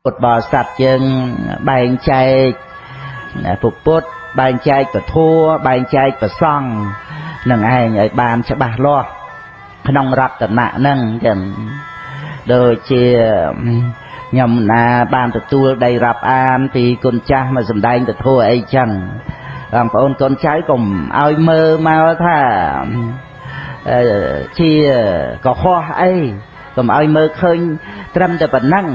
ពុទ្ធបរិស័ទយើងបែងចែកពុទ្ធ បែងចែកពធ បែងចែកប្រសង់នឹងឯងឲ្យបានច្បាស់លាស់ក្នុងរតនៈហ្នឹងចឹង។ ដូចជាខ្ញុំណាបានទទួលដីរាប់អានពីគុណចាស់មកសម្ដែងពធអីចឹង បងប្អូនកូនចៅកុំឲ្យមើលមកថាជាកុហកអី កុំឲ្យមើលឃើញត្រឹមតែប៉ុណ្ណឹង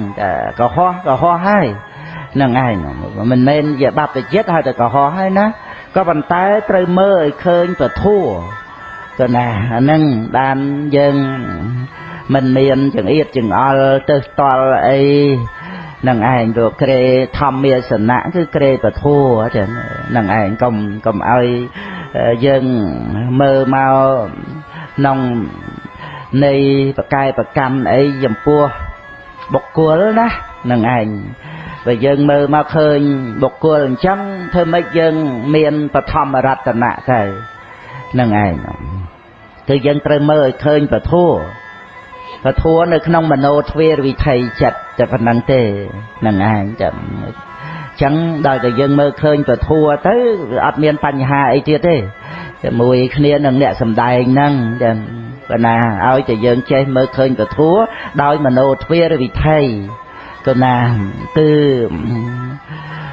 កុហកកុហកហើយនឹងឯង មិនមែនជាបព្វជិតហើយតែកុហកហើយណា ក៏ប៉ុន្តែត្រូវមើលឲ្យឃើញពធទៅណា អានឹងបានយើងមិនមានចង្អៀតចង្អល់ទៅតល់អីនឹងឯង ព្រោះក្រេធម្មាសនៈគឺក្រេពធចឹងនឹងឯង។ កុំឲ្យយើងមើលមកក្នុងនៃបកែប្រកម្មអីចំពោះបុគ្គលណានឹងឯង បើយើងមើលមកឃើញបុគ្គលអញ្ចឹង ធ្វើម៉េចយើងមានបឋមរតនៈទៅនឹងឯង? គឺយើងត្រូវមើលឲ្យឃើញពធ ពធនៅក្នុងមโนទ្វេរវិថីចិត្តតែប៉ុណ្្នឹងទេនឹងឯង។ ចឹងចឹងដល់តែយើងមើលឃើញពធទៅ អត់មានបញ្ហាអីទៀតទេជាមួយគ្នានឹងអ្នកសំដែងហ្នឹងចឹង ប៉ុណ្ណាឲ្យតែយើងចេះមើលឃើញពធដោយមโนទ្វេរវិថីកណា គឺ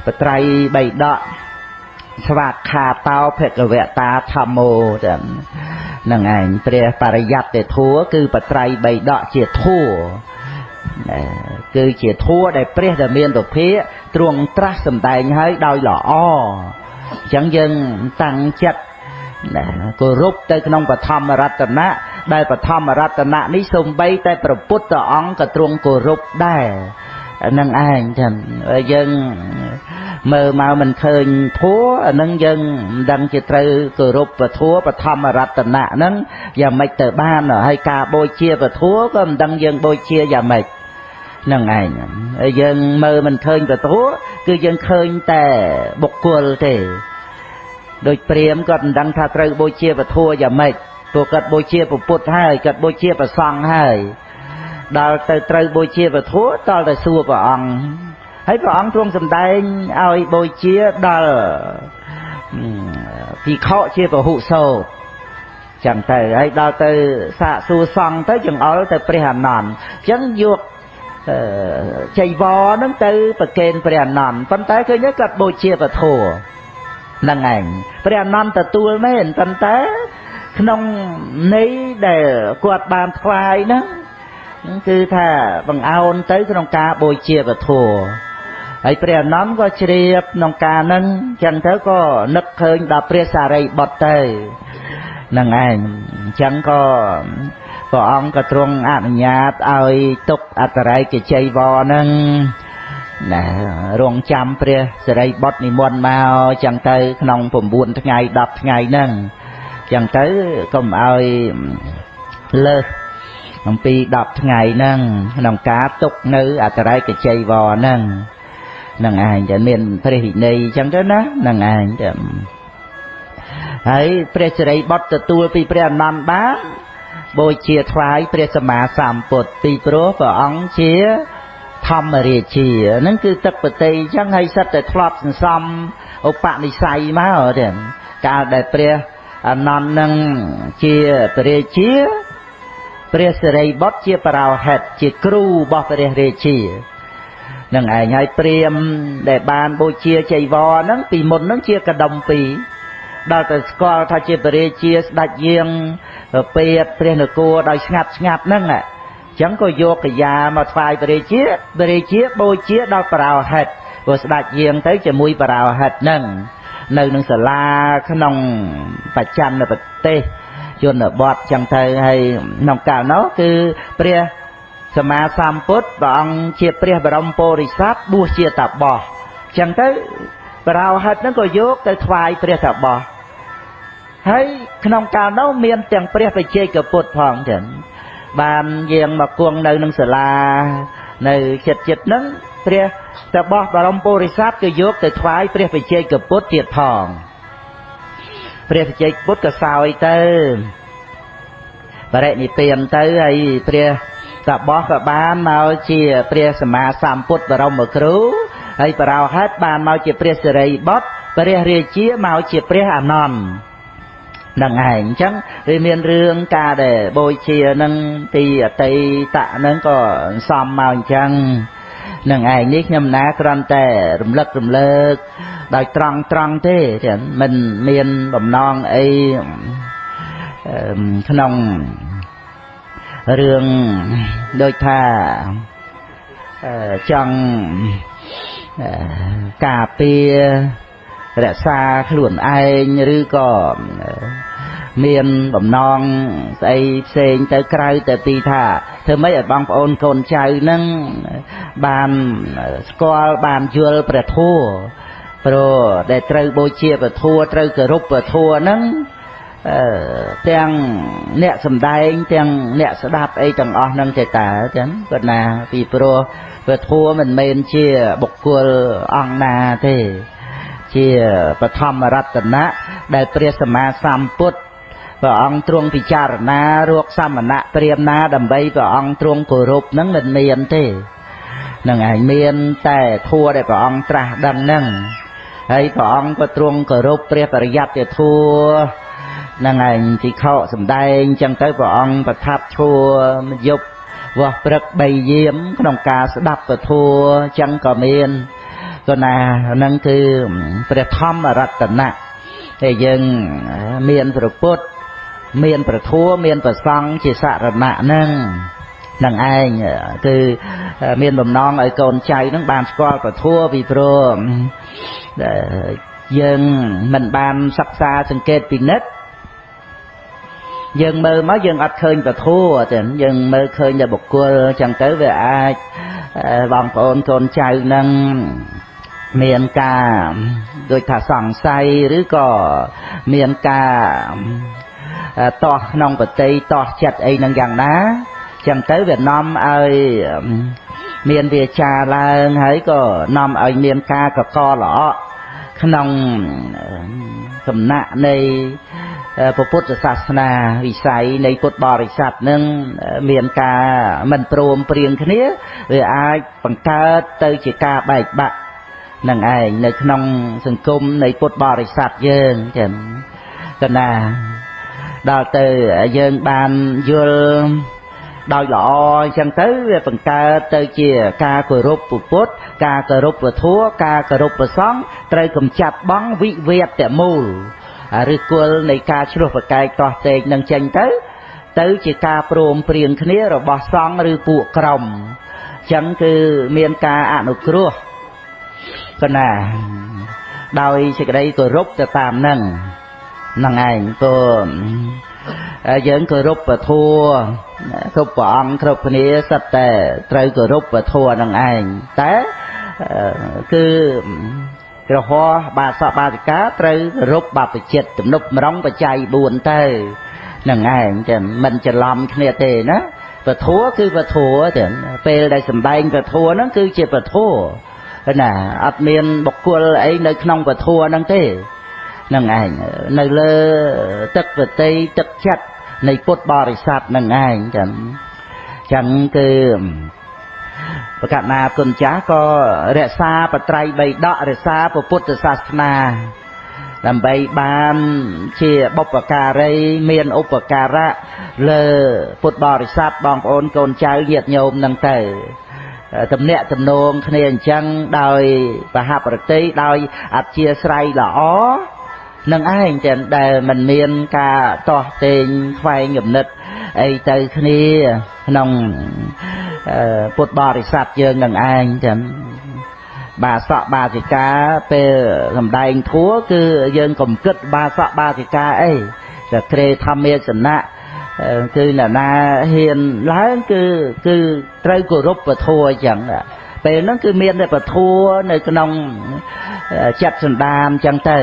បត្រៃបីដកស្វាខាតោភគវតាធម្មោចឹងនឹងឯង។ ព្រះបរិយត្តិធัวគឺបត្រៃបីដកជាធัว គឺជាធัวដែលព្រះដែលមានពភាទ្រង់ត្រាស់សម្ដែងឲ្យដោយល្អ។ អញ្ចឹងយើងតាំងចិត្តគោរពទៅក្នុងបឋមរតនៈ ដែលបឋមរតនៈនេះសំបីតែព្រះពុទ្ធអង្គក៏ទ្រង់គោរពដែរនឹងឯង។ ចឹងយើងមើលមកមិនឃើញធัวអានឹង យើងមិនដឹងជាត្រូវគោរពពធបឋមរតនៈហ្នឹងយ៉ាងម៉េចទៅបាន ហើយការបូជាពធក៏មិនដឹងយើងបូជាយ៉ាងម៉េចនឹងឯង។ យើងមើលមិនឃើញពធ គឺយើងឃើញតែបុគ្គលទេ។ ដូចព្រាមគាត់មិនដឹងថាត្រូវបូជាពធយ៉ាងម៉េច ព្រោះគាត់បូជាពុទ្ធហើយ គាត់បូជាព្រះសង្ឃហើយ ដល់ទៅត្រូវបូជាពធ តល់តែសួរព្រះអង្គ ហើយព្រះអង្គទ្រង់សម្ដែងឲ្យបូជាដល់ភិក្ខុជាពហុសោតចឹងទៅ ហើយដល់ទៅសាកសួរសង្ឃទៅចង្អុលទៅព្រះអានន្ទ អញ្ចឹងយកចៃវរហ្នឹងទៅប្រគេនព្រះអានន្ទ ប៉ុន្តែឃើញគាត់បូជាពធហ្នឹងឯង។ ព្រះអានន្ទទទួលមែន ប៉ុន្តែក្នុងន័យដែលគាត់បានថ្វាយហ្នឹង គឺថាបង្អោនទៅក្នុងការបូជាពធ ហើយព្រះអនន្តក៏ជ្រាបក្នុងការហ្នឹង ចឹងទៅក៏នឹកឃើញដល់ព្រះសារីបុត្រទៅនឹងឯង អញ្ចឹងក៏ព្រះអង្គក៏ទ្រង់អនុញ្ញាតឲ្យទុកអត្តរេកជ័យវរហ្នឹងណា រងចាំព្រះសិរីបុត្រនិមន្តមកចឹងទៅ ក្នុង9ថ្ងៃ10ថ្ងៃហ្នឹងចឹងទៅ កុំឲ្យលើសអំពី10ថ្ងៃហ្នឹង ក្នុងការទុកនៅអត្តរេកជ័យវរហ្នឹងនឹងឯង តែមានព្រះវិន័យចឹងទៅណានឹងឯង។ តែហើយព្រះសិរីបុត្រទទួលពីព្រះអនន្តបានបូជាថ្វាយព្រះសម្មាសម្ពុទ្ធ ពីព្រោះព្រះអង្គជាធម្មរាជាហ្នឹង គឺទឹកបតីចឹងហើយ សិតតែធ្លាប់សន្សំឧបនិស្ស័យមកទេ។ កាលដែលព្រះអនន្តនឹងជាព្រះរាជា ព្រះសិរីបុត្រជាបរោហិត ជាគ្រូរបស់ព្រះរាជានឹងឯង ហើយព្រាមដែលបានបូជាចៃវរហ្នឹងពីមុនហ្នឹងជាកដុំពីរ ដល់តែស្គាល់ថាជាព្រះរាជាស្ដេចយាងពេតព្រះនគរដោយស្ងាត់ស្ងាត់ហ្នឹង អញ្ចឹងក៏យកកាយាមកថ្វាយព្រះរាជា ព្រះរាជាបូជាដល់បរោហិត ព្រោះស្ដេចយាងទៅជាមួយបរោហិតហ្នឹងនៅនឹងសាលាក្នុងបច្ចានប្រទេសជនបទចឹងទៅ។ ហើយក្នុងកាលនោះគឺព្រះសម្មាសម្ពុទ្ធព្រះអង្គជាព្រះបរមពុរិស័ទបួសជាតាបោះចឹងទៅ បរោហិតហ្នឹងក៏យកទៅថ្វាយព្រះតាបោះ ហើយក្នុងកាលនោះមានទាំងព្រះបច្ចេកពុទ្ធផងចឹង បានយាងមកគង់នៅនឹងសាលានៅចិត្តចិត្តហ្នឹង ព្រះតាបោះបរមពុរិស័ទក៏យកទៅថ្វាយព្រះបច្ចេកពុទ្ធទៀតផង ព្រះបច្ចេកពុទ្ធក៏សោយទៅបរិនិព្វានទៅ ហើយព្រះ តាបោះក៏បានមកជាព្រះសម្មាសម្ពុទ្ធបរមគ្រូហើយបរោហេតុបានមកជាព្រះសិរីបុត្រព្រះរាជាមកជាព្រះអានន្ទនឹងឯងអញ្ចឹងវាមានរឿងការដែលបូជានឹងទីអតីតនឹងក៏សំមកអញ្ចឹងនឹងឯងនេះខ្ញុំណាគ្រាន់តែរំលឹករំលើកដោយត្រង់ត្រង់ទេមិនមានបំណងអីក្នុងរឿងដូចថាចង់ការពាររក្សាខ្លួនឯងឬក៏មានបំណងស្អីផ្សេងទៅក្រៅតែពីថាធ្វើម៉េចឲ្យបងប្អូនកូនចៅនឹងបានស្គាល់បានយល់ព្រះធម៌ព្រោះដែលត្រូវបូជាព្រះធម៌ត្រូវគោរពព្រះធម៌ហ្នឹងទាំងអ្នកសំដែងទាំងអ្នកស្ដាប់អីទាំងអស់ហ្នឹងទេតើចឹងគាត់ណាពីព្រោះព្រះធម៌មិនមែនជាបុគ្គលអង្គណាទេជាបឋមរតនៈដែលព្រះសម្មាសម្ពុទ្ធព្រះអង្គទ្រង់ពិចារណារកសមណៈព្រាហ្មណ៍ណាដើម្បីព្រះអង្គទ្រង់គោរពហ្នឹងមិនមានទេនឹងឯងមានតែធម៌ដែលព្រះអង្គត្រាស់ដឹងហ្នឹងហើយព្រះអង្គក៏ទ្រង់គោរពព្រះបរិយត្តិធម៌ហ្នឹងឯងទីខោសំដែងចឹងទៅព្រះអង្គប្រថាប់ឈួរយប់វាស់ព្រឹកបីយាមក្នុងការស្ដាប់ពធចឹងក៏មានក៏ណាហ្នឹងគឺព្រះធម្មរតនៈតែយើងមានព្រះពុទ្ធមានព្រះធម៌មានព្រះសង្ឃជាសរណៈហ្នឹងនឹងឯងគឺមានបំណងឲ្យកូនចៅហ្នឹងបានស្គាល់ព្រះធម៌ពីព្រោះយើងមិនបានសិក្សាសង្កេតពិនិត្យយើងមើលមកយើងអត់ឃើញពធទេយើងមើលឃើញតែបុគ្គលចឹងទៅវាអាចបងប្អូនកូនចៅនឹងមានការដូចថាសង្ស័យឬក៏មានការតោះក្នុងបតីតោះចិត្តអីនឹងយ៉ាងណាចឹងទៅវានាំឲ្យមានវាចាឡើងហើយក៏នាំឲ្យមានការកកល្អក់ក្នុងសំណាក់នៃពុទ្ធសាសនាវិស័យនៃពុទ្ធបរិស័ទនឹងមានការមិនព្រមព្រៀងគ្នាវាអាចបង្កើតទៅជាការបែកបាក់នឹងឯងនៅក្នុងសង្គមនៃពុទ្ធបរិស័ទយើងចឹងកណាដល់ទៅយើងបានយល់ដោយល្អអញ្ចឹងទៅវាបង្កើតទៅជាការគោរពពុទ្ធការគោរពធម៌ការគោរពព្រះសង្ឃត្រូវកម្ចាត់បងវិវាទមូលឬគល់នៃការឆ្លោះប្រកែកទាស់ទែងនឹងចេញទៅទៅជាការព្រមព្រៀងគ្នារបស់សង្ឃឬពួកក្រុមអញ្ចឹងគឺមានការអនុគ្រោះកណាដោយសេចក្តីគោរពទៅតាមនឹងហ្នឹងឯងព្រោះយើងគោរពពធគ្រប់ព្រះអង្គគ្រប់គ្នាសុទ្ធតែត្រូវគោរពពធហ្នឹងឯងតែគឺក្រហោះបាសកបាសិកាត្រូវគោរពបព្វជិតទំនុកម្រងបច្ច័យ4ទៅហ្នឹងឯងចឹងមិនច្រឡំគ្នាទេណាពធគឺពធចឹងពេលដែលសំដែងពធហ្នឹងគឺជាពធណាអត់មានបុគ្គលអីនៅក្នុងពធហ្នឹងទេហ្នឹងឯងនៅលើទឹកវតីទឹកចិត្តនៃពុទ្ធបរិស័ទហ្នឹងឯងចឹងចឹងគឺប្រកាសណាគុណចាស់ក៏រក្សាបត្រៃបីដករក្សាពុទ្ធសាសនាដើម្បីបានជាបុព្វការីមានឧបការៈលើពុទ្ធបរិស័ទបងប្អូនកូនចៅញាតិញោមហ្នឹងទៅទំនាក់ទំនងគ្នាអញ្ចឹងដោយប្រហាប់ប្រតិដោយអធ្យាស្រ័យល្អនឹងឯងចឹងដែលមិនមានការទាស់ទែងខ្វែងគំនិតអីទៅគ្នាក្នុងពុទ្ធបរិស័ទយើងនឹងឯងចឹងបាសកបាសិកាពេលសំដែងធัวគឺយើងកុំគិតបាសកបាសិកាអីតែក្រេធម្មាសនៈគឺអ្នកណាហ៊ានឡើងគឺត្រូវគោរពពធអញ្ចឹងពេលហ្នឹងគឺមានតែពធនៅក្នុងចិត្តសន្តានអញ្ចឹងទៅ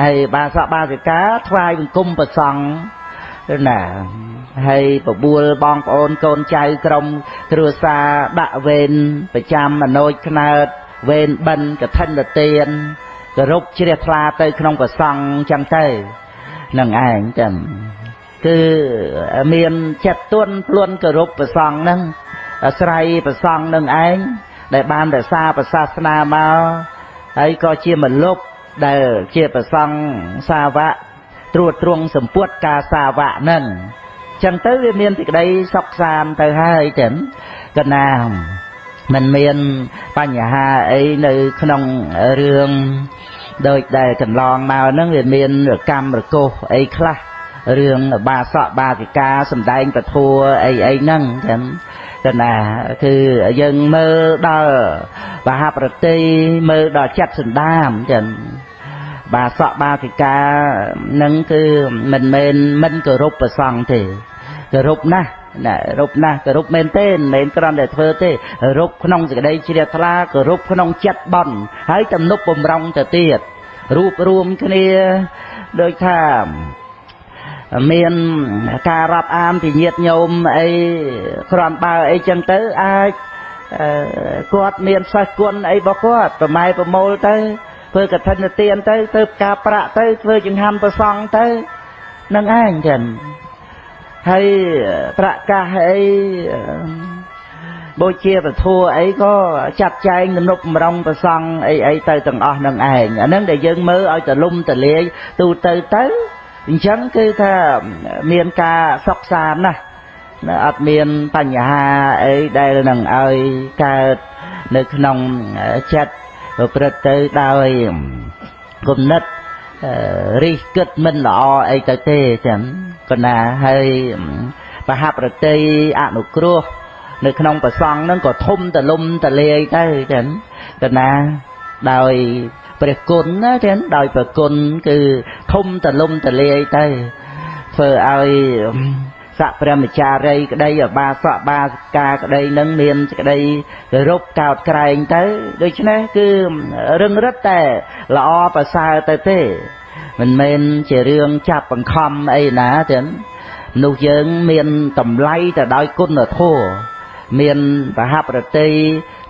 ហើយបាសកបាសិកាថ្វាយបង្គំព្រះសង្ឃណាហើយបបួលបងប្អូនកូនចៅក្រុមគ្រួសារដាក់វេនប្រចាំមនោចខ្នើតវេនបិណ្ឌកឋិនទានគោរពជ្រះថ្លាទៅក្នុងព្រះសង្ឃអញ្ចឹងទៅនឹងឯងចឹង គឺមានចិត្តទន់ភ្លន់គោរពព្រះសង្ឃហ្នឹងអាស្រ័យព្រះសង្ឃនឹងឯងដែលបានរក្សាព្រះសាសនាមកហើយក៏ជាមលុបដែលជាព្រះសង្ឃសាវកត្រួតត្រងសម្ពុតការសាវកហ្នឹងចឹងទៅវាមានសេចក្តីសុខសាន្តទៅហើយចឹងកណាមិនមានបញ្ហាអីនៅក្នុងរឿងដោយដែលកន្លងមកហ្នឹងវាមានកម្មរកុសអីខ្លះរឿងបាសកបាសិកាសំដែងពធัวអីអីហ្នឹងចឹងកណាគឺយើងមើលដល់បហប្រតិមើលដល់ចិត្តសន្តានចឹងបាសកបាសិកានឹងគឺមិនមែនមិនគោរពព្រះសង្ឃទេគោរពណាស់ណាគោរពណាស់គោរពមែនទេមិនមែនគ្រាន់តែធ្វើទេគោរពក្នុងសេចក្តីជ្រះថ្លាគោរពក្នុងចិត្តបន់ហើយទំនុកបំរុងទៅទៀតរួបរួមគ្នាដូចថាមានការរាប់អានពីញាតិញោមអីគ្រាន់បើអីចឹងទៅអាចគាត់មានសិស្សគុណអីរបស់គាត់ប្រម៉ែប្រមូលទៅធ្វើកឋិនទានទៅធ្វើការប្រាក់ទៅធ្វើចង្ហាន់ប្រសង់ទៅនឹងឯងចឹងហើយប្រកាសអីបូជាពធัวអីក៏ចាត់ចែងទំនុកបំរុងប្រសង់អីអីទៅទាំងអស់នឹងឯងអាហ្នឹងដែលយើងមើលឲ្យទលំទលាយទូទៅទៅអញ្ចឹងគឺថាមានការសុខសាន្តណាស់អត់មានបញ្ហាអីដែលនឹងឲ្យកើតនៅក្នុងចិត្តប្រព្រឹត្តទៅដោយគំនិតរិះគិតមិនល្អអីទៅទេចឹងកណាហើយបហប្រតិអនុគ្រោះនៅក្នុងប្រសង់ហ្នឹងក៏ធំទលំទលាយទៅចឹងកណាដោយព្រះគុណណាចឹងដោយព្រះគុណគឺធំទលំទលាយទៅធ្វើឲ្យស័កព្រះមចារីក្តីអបាសកបាសិកាក្តីនឹងមានសេចក្តីគោរពកោតក្រែងទៅដូច្នេះគឺរឹងរិតតែល្អប្រសើរទៅទេមិនមែនជារឿងចាប់បង្ខំអីណាចឹងមនុស្សយើងមានតម្លៃទៅដោយគុណធម៌មានបហប្រតិ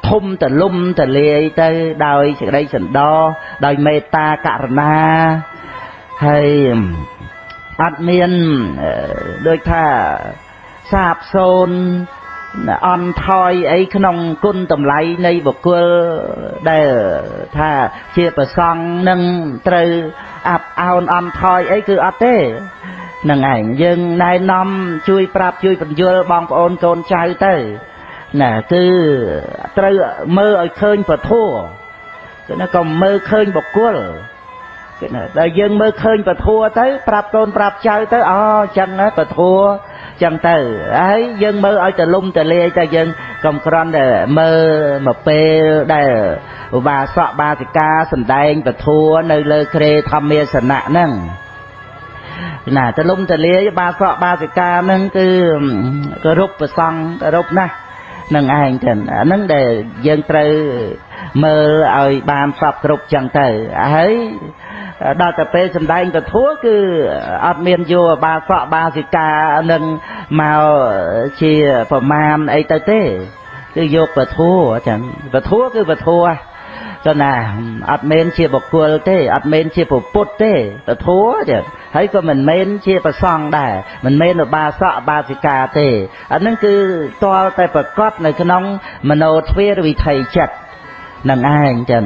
ធំទលំទលាយទៅដោយសេចក្តីសន្តោសដោយមេត្តាករុណាហើយអត់មានដូចថាសាបសូន្យអន់ថយអីក្នុងគុណតម្លៃនៃបុគ្គលដែលថាជាប្រសង់នឹងត្រូវអាប់អោនអន់ថយអីគឺអត់ទេនឹងឯងយើងណែនាំជួយប្រាប់ជួយបញ្យល់បងប្អូនកូនចៅទៅណាគឺត្រូវមើលឲ្យឃើញពធัวគឺណាក៏មើលឃើញបុគ្គលគឺណាដល់យើងមើលឃើញពធัวទៅប្រាប់កូនប្រាប់ចៅទៅអូចឹងណាពធัวចឹងទៅហើយយើងមើលឲ្យទលំទលាយទៅយើងកុំគ្រាន់តែមើលមកពេលដែលឧបាសកបាសិកាសំដែងពធัวនៅលើគ្រែធម្មាសនៈហ្នឹងណាទលំទលាយបាសកបាសិកាហ្នឹងគឺគោរពព្រះសង្ឃគោរពណាស់នឹងឯងចឹងអាហ្នឹងដែលយើងត្រូវមើលឲ្យបានសពគ្រប់ចឹងទៅហើយដល់តែពេលសំដែងពធัวគឺអត់មានយកបាសកបាសិកានឹងមកជាប្រមាណអីទៅទេគឺយកពធัวចឹងពធัวគឺពធัวទៅណាអត់មែនជាបុគ្គលទេអត់មែនជាពុទ្ធទេពធัวចឹងហើយក៏មិនមែនជាប្រសង់ដែរមិនមែនបាសកបាសិកាទេអាហ្នឹងគឺទាល់តែប្រកបនៅក្នុងមโนទ្វារវិថីចិត្តនឹងឯងចឹង